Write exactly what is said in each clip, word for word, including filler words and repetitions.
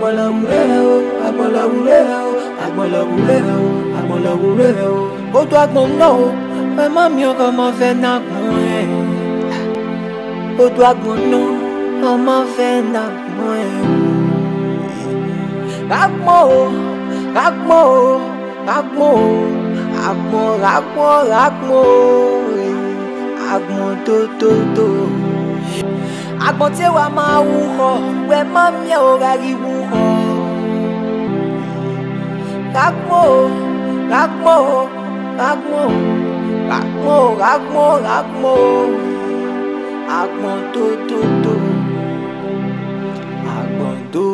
Agbọn lọghọre o, agbọn lọghọre o, agbọn lọghọre o, agbọn lọghọre o. Otu agbọn nọ o, ẹ ma miẹn ọghọ ọmọ vẹ ne agbọn rẹn. Otu agbọn nọ, ọmọ vẹ ne agbọn rẹn. Gha gbọn o, gha gbọn o, gha gbọn o, agbọn, gha gbọn, gha gbọn o, agbọn to to to. Agbọn te wa ma wu khọ, wẹ ma miẹn o gha ghi wu khọ. Gha gbọn o, gha gbọn o, gha gbọn o, gha gbọn o, gha gbọn o, gha gbọn o. Agbọn to to to. Agbọn to.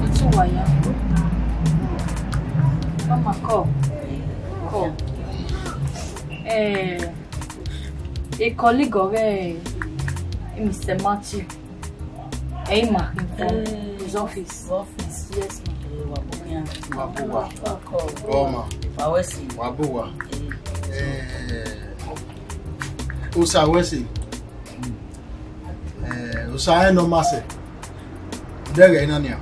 Otu wa ya. Mama, call. Call. Eh, a colleague of, eh, Mister Matthew. Ẹ i ma khin from his office. Office. Yes, ma. Wa bu wa. Wa bu wa. Wa bu wa. Wa wẹ si. Wa bu wa. Eh. Eh, Osa wẹ si. Eh, Osa rẹn ne ọ ma sẹ. Dẹghẹ na nian.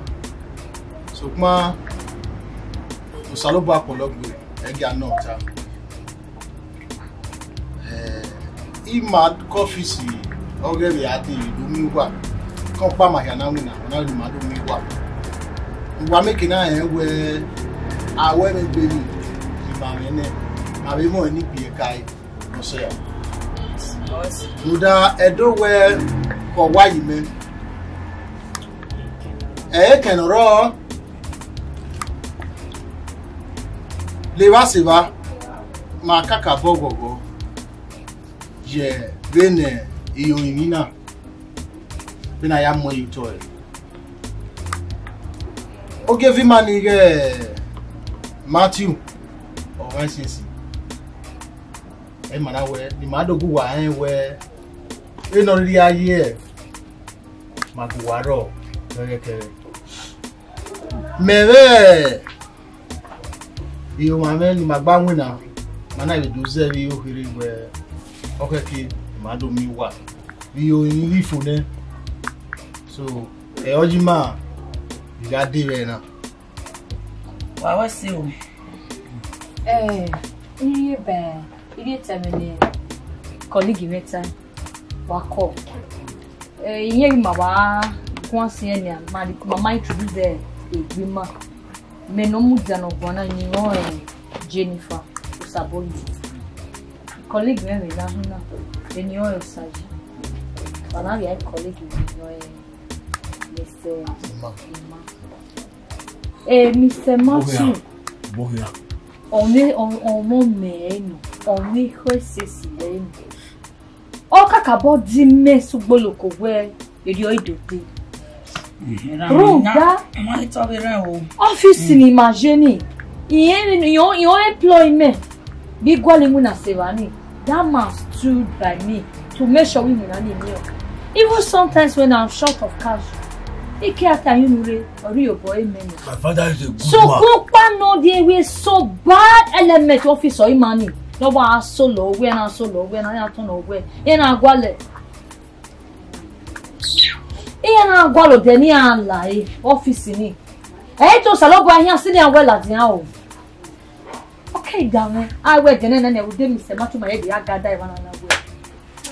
Sokpan Osanobua kpọlọ gbe, ẹ gia nọ ta. Eh, ima ke ọfisi ọghe vbe a te do miẹn uwa, ke ọkpa ma hia na winna, ọ na ghi ma do miẹn uwa. Uwa meke na rẹn wẹẹ, a wẹ vbe egbe ni, ima mwẹ nẹ, ma vbe mwẹ ne ikpia ka ẹe, nọ sẹ ra. Rhunmwuda ẹdẹ wẹẹ, ke ọ wa yi mẹ, ẹ i kẹn ne ọ rrọọ. Levba sẹ evba, ma kakabọ ghọghọ ye vbene irorinmwi na, vbene a ya mu ẹre ye otọ ẹre. Ogieva ima ni ighẹ Matthew, ọ gha ẹsiẹsi. Ẹ ma na wẹ, ne ima do gu uwa rẹn wẹ, enọ rhirhi a ye, ma gu uwa rrọọ, rẹrẹkẹrẹ. Mẹ vbe iran mwẹ ne ima gba winna, ma na vbe do zẹ vbe okherhe wẹ, ọ khẹke, ima do miẹn uwa vbe irorinmwi fo nẹ. So, ẹ ọ yi ima, I gha dee vbe ẹre na. Wa wẹ si o. Eh, I rhie ba, I rhie ta ẹmwẹ ne colleague mwẹ ta, wa call. Eh, I yẹn ghi ma wa guan si ẹn nian, ma, ma ma introduce egbe ima. Mẹ ne ọ mudia ne ọ guan na, eni ọrọre Jennifer Osaboye. Colleague mwẹ vbe na hin na, eni ọrọre Osayi. Wa na ghi a colleague mwẹ, eni ọrọre Mister Emma. Emma. Eh, Mister Matthew. Boghian. Ọ mwẹ, ọ, ọ mwẹ mẹ ẹre nọ, ọ mwẹ ikhuo esesi ẹre nọ. Ọ kakabọ di mẹ sẹ ugboloko wẹ erriọ i do dee. Rhunmwuda, ọfisi ne ima ye ni, irẹn, irẹn, irẹn employ mẹ. Vbe I gualọ iwinna sẹ evba ni, that man stood by me to make sure wẹ iwinna ni miẹn. Even sometimes when I'm short of cash, I ke a ta unu rre, ọ rhie obọ ẹre mẹ nẹ. My father is a good man. Sokpan ukpa nọ rhie vbe so bad element office ọre ima ni. Ne ọ wa solo wẹ, na solo wẹ, na ya tọn wẹ, iran na gualọ. Iran na gualọ odẹ ne iran la e office ni. Ẹ i to Osanobua iran si ne iran wẹ ladian o. Okay, da mwẹ. A wẹ ẹdẹ nene ne ude mi sẹ ma tuma ye de ya ga da evba na na wẹ.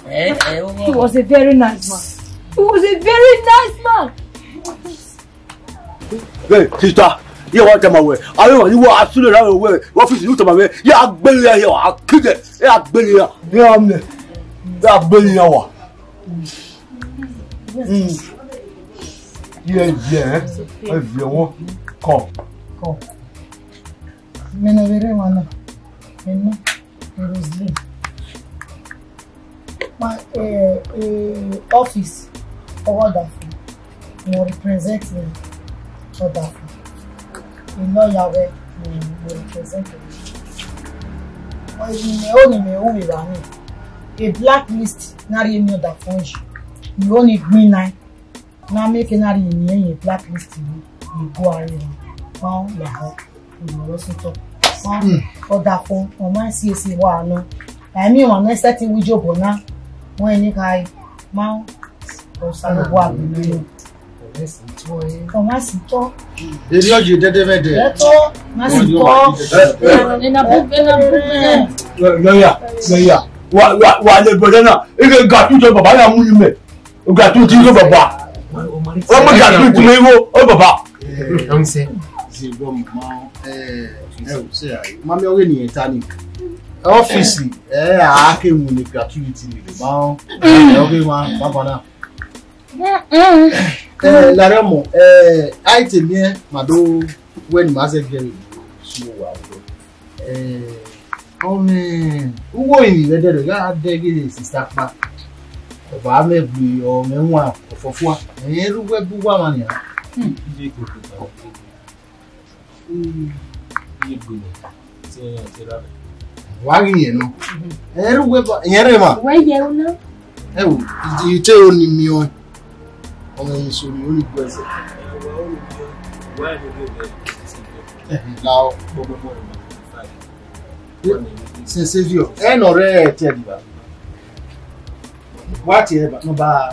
Eh, eh, oh. He was a very nice man. He was a very nice man. Hey, sister, ye wa tama wẹ. Awe wa ni wa asule ra wẹ. Office you tama wẹ. Ya gbele ya, ya kide. Ya gbele ya. Ya amne. Ya gbele ya wa. Mm. Ye, ye, ẹ viọ wọn. Kọ. Kọ. Mẹ ne vbe rre emwa na, mẹ nọ, Roseline. Ma, eh, eh, office, ọghe ọdafẹn, mo represent ọdafẹn. Emwi ne ọ ya ghẹ, mo, mo represent. Emwi ne ọ ni mẹ ru vbe evba ni, e blacklist na rhie eni ọdafẹn yi, ne ọ ni gbinna. Na miẹn ke na rhie eni ẹnrẹn blacklist ni, I go are ni. Pọn lahọ, I wẹ sotọ. Pọn ọdafẹn, ọ ma si esi wa nọ. A miẹn ọmwa ne sẹtin wẹ ijobọ na, wọn ni kha ma Osanobua gbe nẹ. Ọ ma si tọ. Erriọ ye dẹdẹ vbe ẹdẹ. Ẹ tọ, ma si tọ. Ena bu, ena bu. Lawyer, lawyer. Wa, wa, wa le brother na. Ike ga tu to baba ya mu yi mẹ. Uga tu ti yo baba. Ọmọ ga tu ti me wo, o baba. Ẹ, ẹ, ẹ, ẹ, ma mi ọghe ni ẹta ni. Ọfisi, ẹ, a ke mu ni gratuity ni ma. Ẹ, ọghe ma, ma bana. Ẹ, la rẹ mọ, ẹ, a te miẹn ma do wẹ ni ma zẹ gẹre. So wa. Eh, ọmọ uwu orinmwi vbe ẹdẹrẹ gha dẹ ghe sista kpa. Ọ ba mwẹ gbe ọ mwẹ wan ọfọfua. Ẹn, rre uwu ẹbu uwa mwa nian. Hmm. Wa ghi yẹn nọ. Ẹn, rre uwu ẹbu, yẹn rre emwa. Wẹ yẹ una. Ẹ wo, I te ro ni miẹn ọẹn. Ọmọ ẹyin sori, o ni gu ẹzẹ. Ẹhẹn, la ọ. Saint Saviour. Ẹ nọ rẹ ẹtẹ diba. Wa tie ba number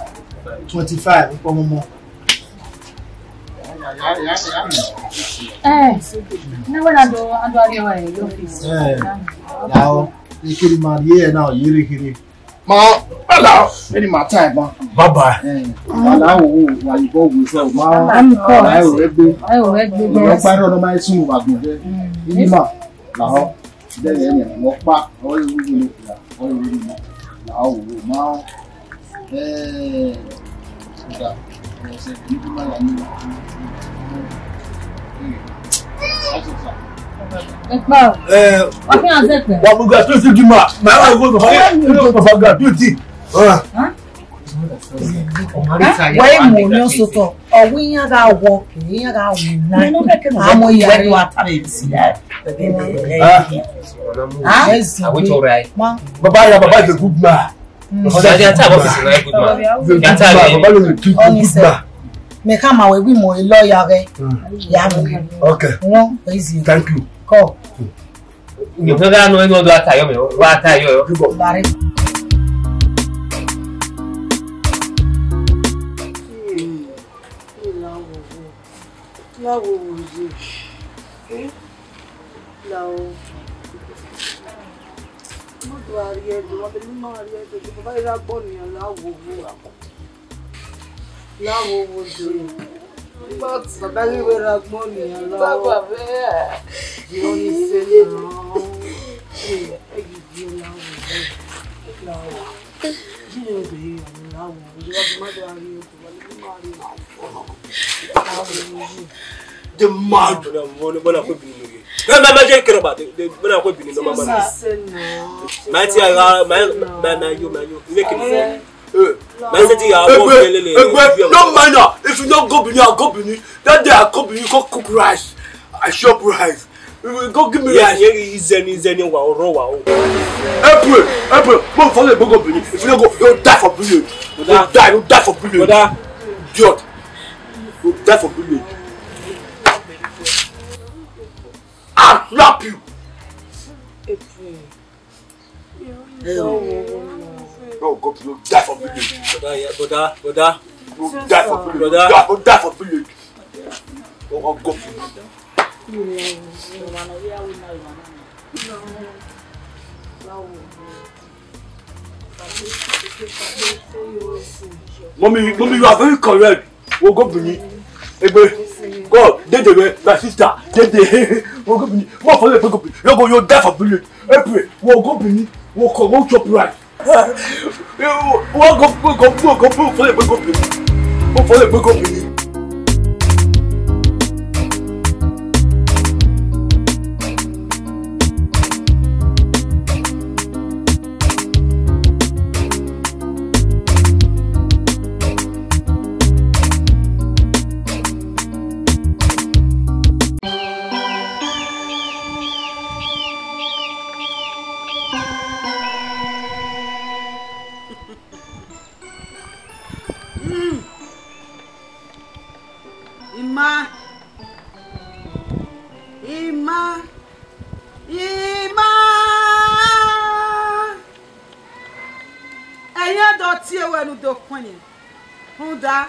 twenty-five, ọmọ ọmọ. Eh, ne wẹ na do, a do a rrie office. Eh, la ọ. Ekeri ma rrie na, ọ ye rre kherhe. Ma, bala, any my time, ma. Bye bye. Eh, bala, wo, wo, wa yi bọ wo so, ma. I'm called. Ayo, egbe. Ayo, egbe. Yo pa ro no ma sun wa gun de. Ni ma. La ho. De ye ni mo pa. O yo wo ni. O yo wo ni. La ho, wo, ma. Eh. Da. O se ni ma la ni. Ẹ pa o. Ẹ, wọ́n fi hàn sẹ́pẹ̀. Wọ́n mú gratuity di ma. Màá wá ìwé bàbá yẹn. Ìwé bàbá gratuity. Ah. Wẹ́ẹ́ mú ní ọ̀sọ̀tọ̀. Ọ̀wọ́ ìyẹn gà wọ, ìyẹn gà wù náà. Àmọ́ ìyá rẹ̀ wà tàbí ìsì. Ah. Ah. Are we all right? Bàbá yẹn, bàbá is a good man. Mm. Ọ̀dà yẹn tí a bọ̀ fèsì náà, good man. Yẹn tí a bọ̀. Bàbá ló lè kí good man. Mẹ ka ma wẹ wi mo e lawyer rẹ. Mm. Ya mu. Okay. Wọ́n easy. Thank you. Kọ. Yo fẹ́ ká nu ẹni ọdún àtàyọ̀ mi, wá àtàyọ̀ yọ. Bari. Láwo wo ye. Eh? Láwo. Mo do ariẹ do, wa bẹ ni ma ariẹ do, bàbá yìí rà gbọ́ nìyẹn láwo wo. Láwo wo ye. Bàbá yìí wẹ rà gbọ́ nìyẹn láwo. Bàbá bẹ́ẹ̀. Yọ ni se na. Ẹ yìí di láwo wo. Láwo. Yìí yọ de láwo. Ìjọba ti má do ariẹ do, wa bẹ ni ma ariẹ do. Láwo wo ye. The mad. Bọ́lá, bọ́lá, bọ́lá, kó bìnrin lóye. Ẹ má, má jẹ́ kẹrẹ bá, de, de, bọ́lá, kó bìnrin lọ́mọ, bọ́lá. Má ti ara, má, má, má yọ, má yọ. Ilé kìíní. Eh, má ṣe ti yà wọ́ Egbe, fẹ́lẹ́ lè. Egbe, no mind her. If you no go Benin, I go Benin. That day I go Benin, go cook rice. I chop rice. You will go give me rice. Yẹ, yẹ, izẹni, izẹni, wa ọrọ wa o. Ẹ pray, ẹ pray. Mo fọ lè gbogbo Benin. If you no go, you die for village. You die, you die for village. Idiot. You die for village. I slap you. April. No, go, you die for village. Brother, yeah, brother, brother. You die for village. Brother. You die, you die for village. Go, go, go. Mommy, mommy, you are very correct. Wo go Benin. Egbe. God, dede we, my sister, dede. Wo go Benin. Mo fọ lè gbé go Benin. You go, you die for village. April, wo go Benin. Wo ko, wo chop rice. Wo go, wo go, wo go, wo fọ lè gbé go Benin. Wo fọ lè gbé go Benin. Ima, ima, ẹyẹn do tie ruẹ ne u do khuẹnniẹn, rhunmwuda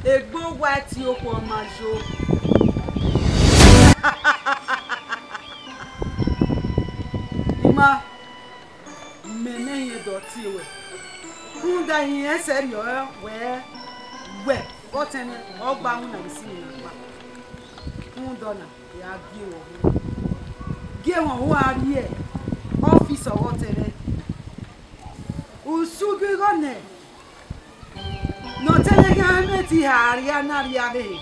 egbe owa ẹtin okhuo ma yo. Ima, mẹ ne ẹyẹn do tie ruẹ, rhunmwuda irẹn sẹrriọ wẹ, wẹ vbe ọtẹn mwẹ, ọ gba winna vbe isi mwẹ na kpa. Rhunmwuda ọna, I ra gie mwẹ ọhọ, gie mwẹ ọhọ a rrie ọfisa ọghe ọtẹn mwẹ. Usu ghi igho nẹ, ne ọtẹn mwẹ khian mẹ te ha arria na rria vbe ehe.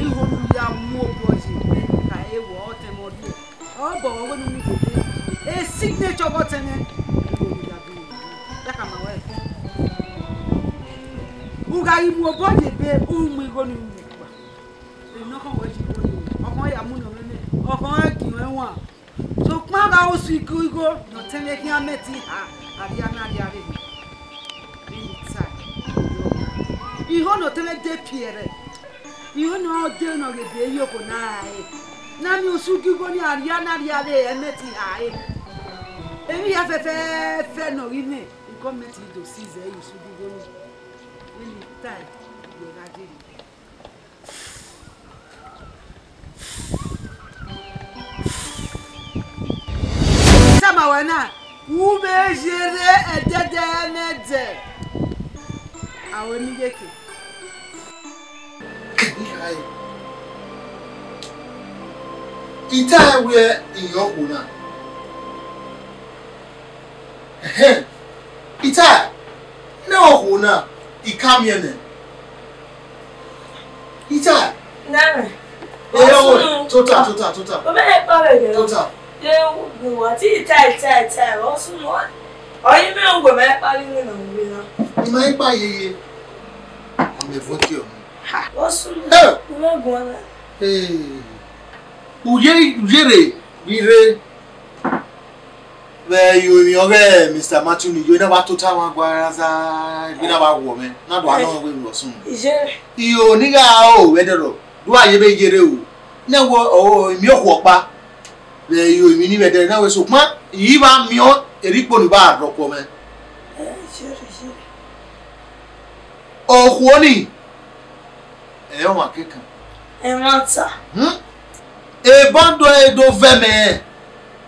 Igho ne u ya mu obọ ye, ka e wẹ ọtẹn mwẹ ọ rrie. Ọ bọ wẹ ne u mu igho dee, e signature ọghe ọtẹn mwẹ, igho ne u ya gie mwẹ. Ya khama wẹ, u gha ghi mu obọ ye ebe, u mu igho ne u mu kpa. Emwi ne ọ khọn wẹ ye igho nii, ọ khọn ya mu nọ mwẹ nẹ, ọ khọn gie mwẹ wan. Sokpan gha ru usu igho igho ne ọtẹn mwẹ khian mẹ te ha arria na rria vbe ehe. Vbene I tae, igho ne ọtẹn mwẹ de piẹrẹ, igho ne ọ de nọ ghe ebe ye okhuo na rae, ne a miẹn usu igho nii arria na rria vbe ẹmwẹ te ha ẹre. Emwi hia fẹfẹfẹ ne ọ ghi mwẹ, igho mẹ te do si zẹ ye usu igho nii. Vbene I tae, wẹ gha dee. Tama wẹ na, u vbe yerre ẹdẹdẹ nẹdẹ. Aro emwi iyeke. I tae wẹ I yọ okhuo na. Ẹhẹn, I tae, ne okhuo na, I ka miẹn nẹ. I tae. Nana. Ẹ, ọ wẹ, tota, tota, tota. Wẹ mẹ kpa vbe gẹ. Tota. Ye, wẹ wa ti tae, tae, tae, ọ sunu a. Ọ yi mẹ wẹ mẹ kpa ni na wẹ na. I ma kpa yeye. Ọ mẹ vote ọ. Ha, ọ sunu. Hey. Wẹ mẹ guan na. Hey. U ye, u ye rre, vbe I rre. Vbe I ru emwi ọghe Mister Matthew ni, I ru na wa tota wan gua raza, I ru na wa wọ mwẹ, na do a nọ wẹ vbe ọsun. Iye. I ru ni gha ro vbe ẹdẹrọ, do a ye vbe yere o. Ne wẹ o, emwi okhuo ọkpa, vbe I ru emwi ni vbe ẹdẹrọ, na wẹ sokpan, I wa miẹn erha ikpo ni vbe a rhọkhuọ mwẹ. Eh, iye, iye. Okhuo ni, ẹ i ọmwa kekan. Ẹmwata. Hmm? Ebọ do ẹre do vẹ mẹ.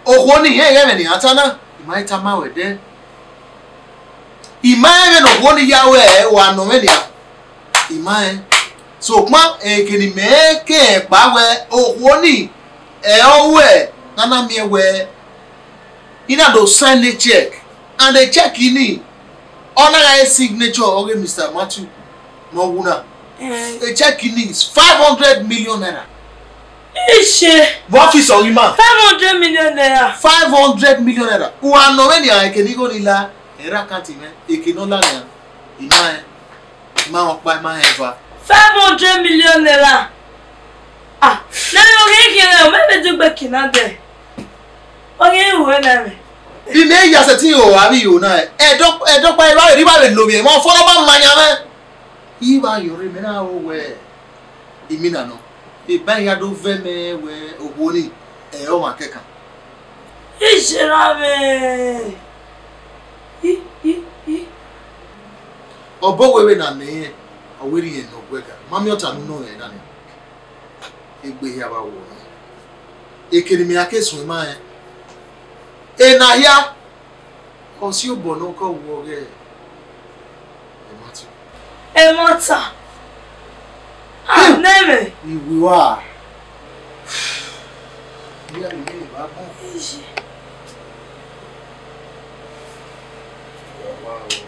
Okhuo ni, irẹn i ghẹ ẹmwẹ ne iran ta na, I ma i tama ruẹ dẹ. I ma rẹn vbene okhuo ni ya ruẹ, wa nọ mwẹ nian. I ma rẹn. Sokpan, eke ne imẹ ke rẹn kpa wẹ, okhuo ni, ẹ ọ ruẹ, ne a na miẹn wẹ, I na do sign check, and the check ni, ọ na gha re signature ọghe Mister Matthew ne ọ wu na. Eh. The check ni is five hundred million naira. Ishe. Vbe office ọghe ima. Five hundred million naira. Five hundred million naira. Uwa nọ mwẹ nian, eke ne igho ni la, ẹ rre account mwẹ, eke ne ọ la nian, I ma rẹn. I ma rẹn ọkpa, I ma rẹn eva. Five hundred million naira. Ah, na yo ghe ghe na, o me be du gbe kina de. O ghe ru na me. I me ya sẹtin ro avbe iro na, ẹdọ, ẹdọkpa evba vbe rri vbe lovbiẹ, emwa ọfọnọ ma ma yan mwẹ. I vba yọ rre, mẹ na ro wẹ, imina nọ. Eba hia do vẹ mẹ wẹ okhuo ni, ẹ i ọmwa kẹkan. Iye ra mwẹ. I, i, i. Obọ wẹ vbene a nẹ rẹn, ọ wẹ rhie ne ọ guẹ ga. Ma miẹn ọta ne u nọ rẹn na nẹ. Egbe hia vba wọ nẹ. Eke ne imẹ ra ke suẹn ma rẹn. Ena hia, ọ si obọ ne ọ kọ wọ ọghe Matthew. Ẹmwata. Ah, nẹmwẹ. Iwe wa. Iye, iye, iye, wa bọ. Iye. Wa o.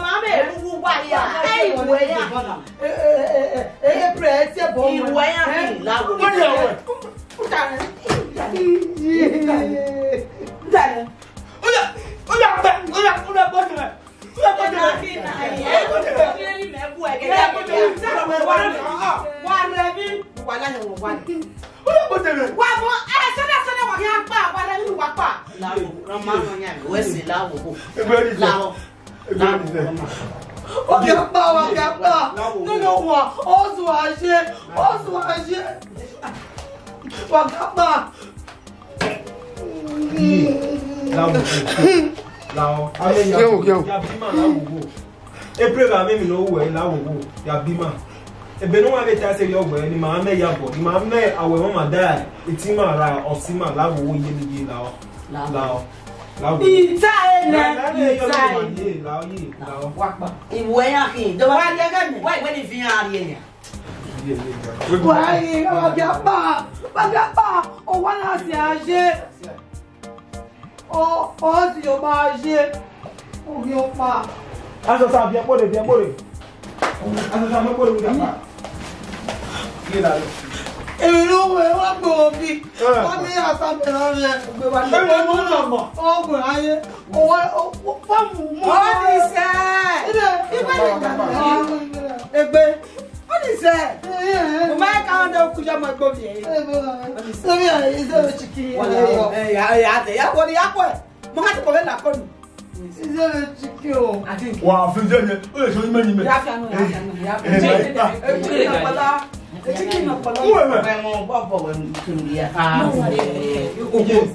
ma mẹ ru wa ya. Ẹ, iwẹ ya. Ẹ, ẹ, ẹ, ẹ, ẹ, pre, ẹ tiẹ bọ. Iwẹ ya ni la wo. Wọ́n yà wẹ̀. Oya, oya, oya, oya, oya, bọ́ sílẹ̀. Oya, bọ́ sílẹ̀. Wa rẹ mi. Wa la yẹn wọ wa. Oya, bọ́ sílẹ̀. Wa mọ, ẹ, sẹnẹ, sẹnẹ, wa ya pa, wa rẹ mi, wa pa. Lawo, rán ma rán yẹn, wẹ si lawo. Ebe ni sẹ. Lawo. Ebe ni sẹ. Wa ya pa, wa ya pa. Lawo. Nínú wa, ó sùn àṣẹ, ó sùn àṣẹ. Wa ya pa. Lawo. Lawo. Ame ya. Kẹwo, kẹwo. Ya bi ma lawo wo. Ebre gha mẹ emwi ne ọ ru wẹ, lawo wo, ya bi ma. Ebe ne uwa vbe ta ẹse yọ wẹ, ne ima mẹ ya bọ, ne ima mẹ awẹ mwa ma da, eti ma ra, ọsi ma, lawo wo, ye mi ye, lawo. Lawo. Lawo. Ita ene, ita ene. Ye, lawo, ye, lawo. Wa kpa. Iwẹ ya khin, do wa ye ghe mi. Wa iwẹ ni fi iran rrie nia. Ye, ye, ye. Wa ye, wa bia kpa, wa bia kpa, o wa na si aye. Ọ, ọ si ọba ye, ọ ghi ọkpa. Asọsa, biẹ kpọre, biẹ kpọre. Asọsa, biẹ kpọre, biẹ kpọre. Ye la. Èrò wẹ̀ wá gbọ́ bí. Eh. Wọ́n ní àtàbẹ̀rẹ̀ rẹ̀ gbé wa lọ. Èrò mú nà mọ̀. Ọgbọ̀n ayé. Ọwọ́, ọwọ́, wọ́n mú mú. Ó ti sẹ́. Ilé, ilé ìgbà náà. Egbe. Ó ti Sẹ, mo ma ka ọdọ ku ya mo gbo vie. Sẹ mi a, sẹ mi chicken. Wala, eh, ya, ya, ya, ya, wọrẹ ya kue. Mo ka ti kọvẹ la kọni. Sẹ mi chicken o. Wa fi je je, o le so ni me ni me. Ya fi anu, ya fi anu, ya fi anu. Eh, eh, eh, chicken na pala. Eh, chicken na pala. Uwe me. Mo bọ bọ we mu kiri ya. Ah, eh, eh, eh.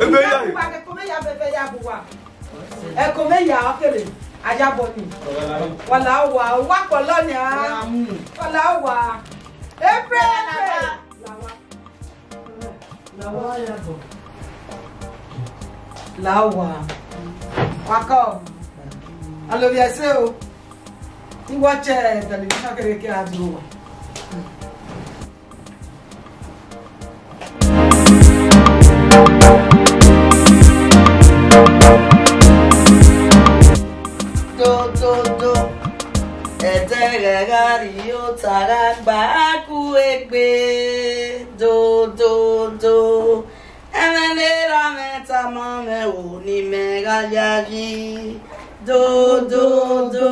Ebe ya. Wa ke kọvẹ ya bẹbẹ ya bu wa. Ẹko mẹ ya ọkẹre, ayabọ ni. Wala wa, wa kpọlọ nia. Wala wa. Epre, epre. La wa. La wa. La wa. Wa kọ. Alo, vbe ẹse o. Iwọ che television kere ke a duro wa. Do, do, do. Ẹdẹ ghẹ gha rhie ota gha gba ku egbe. Do, do, do. Ẹmwẹ ne erha mwẹ tama mwẹ o, ne imẹ gha yayi. Do, do, do.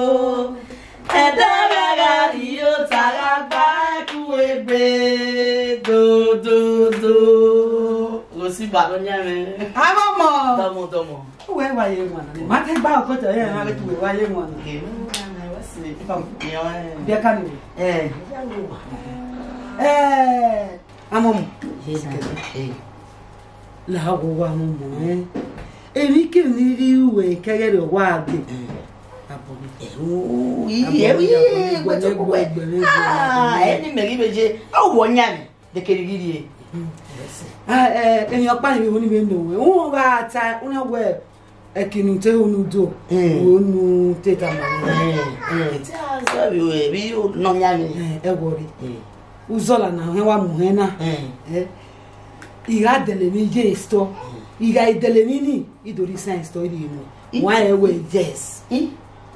Ẹdẹ ghẹ gha rhie ota gha gba ku egbe. Do, do, do. Ghosi ba nọ yan mwẹ. Amọmọ. Dọmọ, dọmọ. Uwẹ wa ye wan. Ma te gba ọkọtọ ye, ma te uwẹ wa ye wan. Ke mu na, wẹ si. Come. Yo, eh. Bia ka ni. Eh. Eh. Amọmọ. Eh, eh. La wo wa mu mọ, eh. Emwi kemwi ni rhie uwẹ kẹghẹ rẹ wa gbe. Eh. Abọ mi. Eh, u, i, abọ mi, eh, abọ mi, eh, gbẹ, gbẹ, gbẹ, gbẹ, gbẹ, ah, gbẹ. Ẹni mẹ ghi vbe je, a wọ yan mẹ, de kere ghi rhie. Mm. Ah, eh, emwi ọkpa ni vbe unu vbe nọ wẹ. U gha ta, u na wẹ, ẹki ne u te unu do, eh, unu te tama. Eh, eh. Te a zọ vbe, vbe nọ yan mẹ. Eh, ẹ wọrẹ. Eh. Uzọla na hẹn wa mu hẹn na. Eh. Eh. I gha dẹlẹ emwi ye store. Eh. I gha dẹlẹ emwi ni, I do rhie isan store, I rhie mu. I- Wa ẹ wẹ yes. I-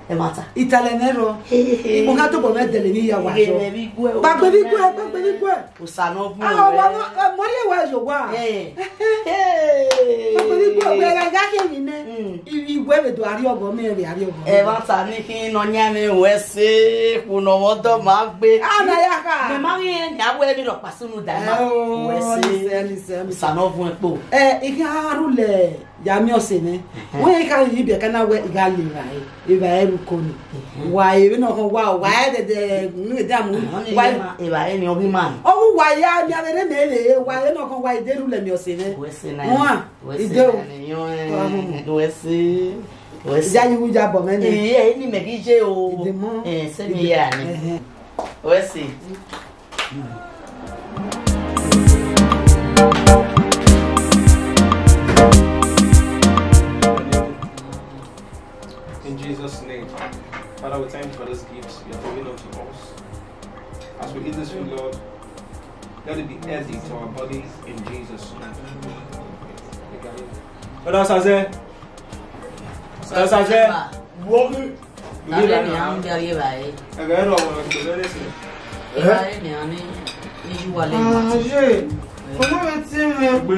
Ẹmwata. Italẹ nẹ rọ. He, he, he. Ikpokhan tobọ mwẹ dẹlẹ emwi ya wa. Ighe zọ. Vbe vbe iguẹ, kpagbe vbe iguẹ, kpagbe vbe iguẹ. Osa nọ bun. Ah, wẹ. Wa nọ, eh, mọ rhie wẹ yo wa. Eh. He. Kpagbe vbe iguẹ, wẹ gha gha khin nẹ. Mm. I, I wẹ vbe do arhiọghọ, mẹ vbe arhiọghọ. Ẹmwata ni khin nọ yan mwẹ wẹ se, kunu ọmọ dọ ma gbe. Ah, na ya kha. Mẹ ma ghi rẹn ni a wẹ ni rọ kpasu nu da ma. Eh, o, wẹ se. Ni sẹ, ni sẹ, ni sẹ. Osa nọ vuẹn kpo. Eh, I gha rhulẹ ya miẹn ọse mwẹ. Ẹhẹn. Wẹ I kha yi ibiẹka na wẹ I gha le evbare, evbare ru ko ni. Ẹhẹn. Wa ere nọ khọn wa, wa ẹ dẹdẹ, nu e damu. Ahọn, wa ẹ ma, evbare ni ọ ghi ma. Ọ wu wa ya, mi avbe rre mẹ rre, wa ere nọ khọn wa, I de rhulẹ miẹn ọse mwẹ. Wẹ se na. Wan, wẹ se ide o. Na ni yọn, eh, wẹ se, wẹ se. Iya yi wu ya bọ mwẹ nẹ. Eh, eh, ni mẹ ghi ye o. Ide mọ. Eh, se mi ya ni. Ẹhẹn. Wẹ se. In Jesus' name. Father, we thank you for this gift you have given unto us. As we eat this food, Lord, let it be healthy to our bodies in Jesus' name. Brother Sase. Brother Sase. Wọmi. Tale ni a mu dia rhie evbare. Ẹghẹ rọ wọ ẹgbẹ rẹ sẹ. Evbare ni a ni, ni ju wa le. Ah, ye. Ọmọ mi ti mẹ. Gbe.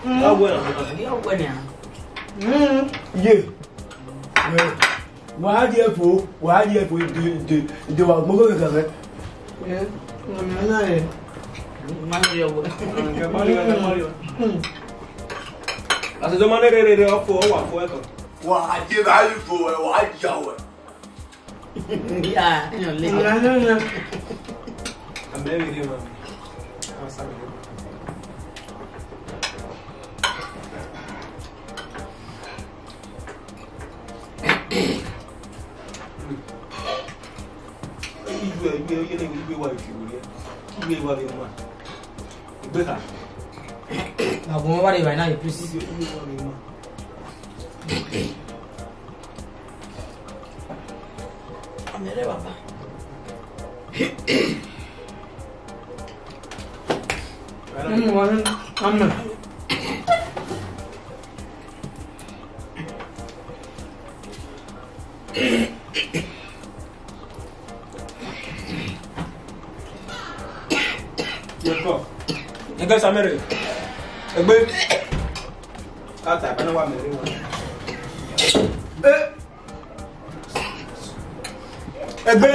Mm. Wa wẹ na. Ni o wẹ ni a. Mm. Ye. Wa di ẹfo, wa di ẹfo, ide, ide, ide wa gbogbo kẹkẹ rẹ. Eh, ọmọ mi na ye. Ma yọ wẹ. Ah, kẹ ma yọ, kẹ ma yọ. Mm. Asẹ ma ne rere, ọfọ, ọ wa fọ ẹkọ. Wa je ba yi fo, wa ja wẹ. Ya, ẹyàn lé. Ọ̀la ló lọ. Àmì ẹ̀rí ni wọn. Wọ́n sáré lọ. Igbe, igbe, igbe, igbe wa ìfìwò rẹ. Igbe wa lè mọ. Igbe ka. Àgùn wọn wá lè wà náà, please. Igbe, igbe wa lè mọ. Amẹrẹ baba. Mm, wọn, amẹ. Yẹkọ. Ẹgbẹ́ Samẹ́rẹ̀. Ẹgbẹ́. Káàtà ìbáná wà mẹ́rin wọn. Ẹ. Ẹgbẹ́.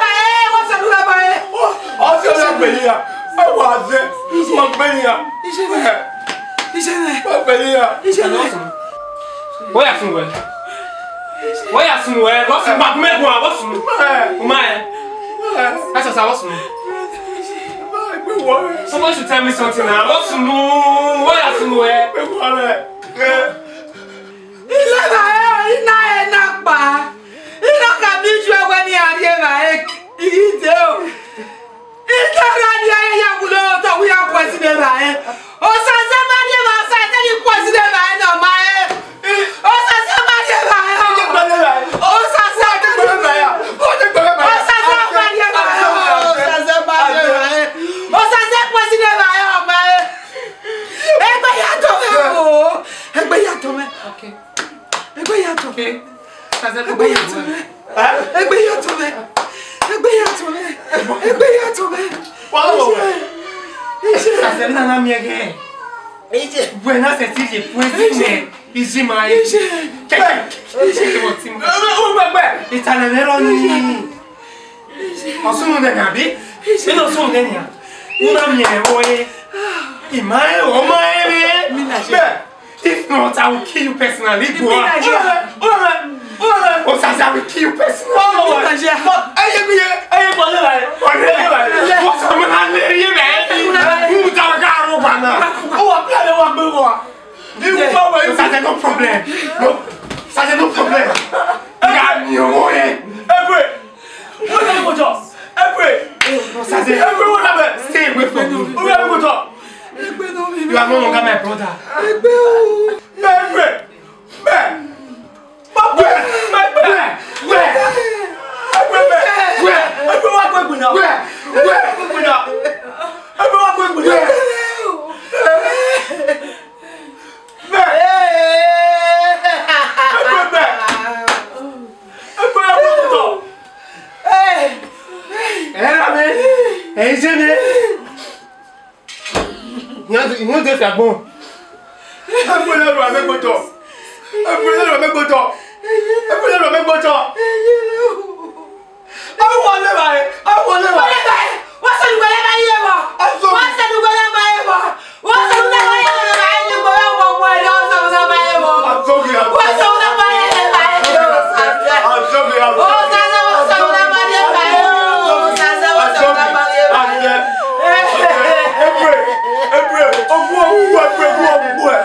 ba ẹre, wẹ sẹ ọdugha ba ẹre. Ọ sẹ ọdugha gbẹn ya. Ẹ wa zẹ. Ma gbẹn ya. Iye mwẹ. Iye mwẹ. Ma gbẹn ya. Iye mwẹ. Wẹ ya sunu wẹ. Wẹ ya sunu wẹ. Vbọ sunu, ma gu mẹ guan, vbọ sunu. Uma ẹ. Asasa, vbọ sunu. Someone should tell me something now. Vbọ sunu. Wẹ ya sunu wẹ. Ileva ẹ, I na ẹ na kpa. I na ka miẹn iye wẹ ne I rhie evbare, I ghi dee o. I gha rhie evbare ya wulẹ otọ, wẹ ya poison evbare. Osaze ma rhie evbare, Osaze ni poison evbare ne ọ ma rẹn. Osaze ma rhie evbare. Osaze ma rhie evbare. Osaze ma rhie evbare. Osaze poison evbare, ọ ma rẹn. Egbe ya tọn mwẹ o. Egbe ya tọn mwẹ. Okay. Egbe ya tọn mwẹ. Okay. Egbe ya tọn mwẹ. Egbe ya tọn mwẹ. Egbe ya tọn mwẹ. Egbe ya tọn mwẹ. Wa lo wẹ. Iye. Iye. Sasẹ na na miẹn ghe. Iye. Wẹ na sẹ ti ye poison nẹ. Iye ma. Iye. Kẹkẹ. Iye. Iye. Italẹ vbe rọ ni. Ọ sunu nẹ nia, abi? Vbene ọ sunu nẹ nia, u na miẹn ẹvbo ẹre. I ma rẹn, ọ ma rẹn vbe. If not, I will kill you personally. Osaze, I will kill you personally. Ọnii, what's going on here, man? Who the hell are you, man? Osaze, no problem. No, Osaze, no problem. I got you, boy. Wọ́n yà mí kọjọ. Ẹ pray. Osaze. Ẹ pray, wọ́n yà mí. Stay away from me. Wọ́n yà mí kọjọ. You are no longer my brother. Ẹ pray. Bẹ́ẹ̀. Má pray. Má pray. Where? Where? Ẹ pray bẹ́ẹ̀. Where? Ẹ pray, wá pray gbìnà. Where? Where? Ẹ pray, wá pray gbìnà. Where? Bẹ́ẹ̀. Ẹ pray bẹ́ẹ̀. Ẹ pray, wá pray gbìnà. Ẹ ra mi, ẹ jẹ mi. Ìyẹn ti fi àgbọn. Ẹ pray lẹ́rù àmẹ́gbọ́tọ̀. Ẹ pray lẹ́rù àmẹ́gbọ́tọ̀. Ẹ pray lẹ́rù àmẹ́gbọ́tọ̀. Ẹ wọlé báyìí. Ẹ wọlé báyìí. Wọlé báyìí. Wọ́n sọ ìwé lẹ́bàá yé wọ. Wọ́n sọ ìwé lẹ́bàá yé wọ. Wọ́n sọ ìwé lẹ́bàá yé wọ. Wọ́n sọ ìwé lẹ́bàá yé wọ. Wọ́n sọ ìwé lẹ́bàá yé wọ. I'm sorry, I'm sorry. Wọ́n sọ ìwé lẹ́bàá yé wọ. I'm sorry, I'm sorry. Wọ́n sọ ìwé lẹ́bàá yé wọ. Wọ́n sọ ìwé lẹ́bàá yé wọ. Ẹ pray, ẹ pray. Ogun, ogun, ẹ pray, ogun, ogun, ẹ.